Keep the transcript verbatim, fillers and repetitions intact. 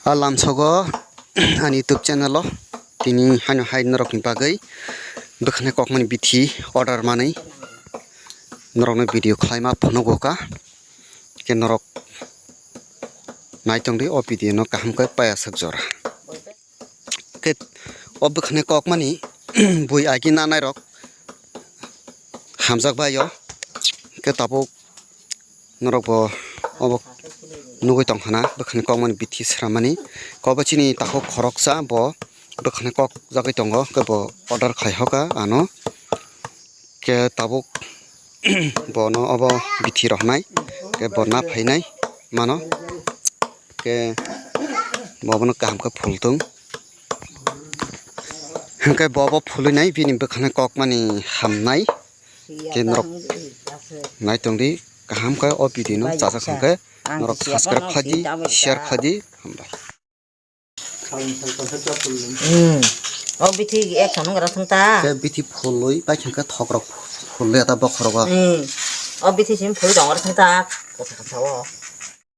A lamsogo ani YouTube channel o tini haino hai norokni bagwi bwkhani kokmani bithi order manwi norokno video khlaima phunugo ka. Khe norok naitongdi o video no kaham khe payasok jora. Khe o bwkhani kokmani bui agi nanai rok hamjak bai o. Khe tabuk norok bo obo nugui tong khana bwkhani kokmani bithi sramani. Kobo chini takhuk khoroksa bo bwkhani kok jagwi tongo, khe bo order khai hoka ano. Khe tabuk bono obo bithi rohnai, khe bo na phainai mano, khe bo bono kaham khe phultung. Hwnkhe bo bo phulwi nai bini bwkhani kokmani hamnai. Khe norok naitongdi kaham khe o video no chajak hwnkhe norok subscribe khlai di, share khlai di, hambai. Hmm. O bithi ek thang nung rw thung ta. Khe bithi phulwi bai khe thok rok phulwi ata bokhorok o. Hmm. O bithi sim phulwi tong rw thung ta. Kotha kotha o.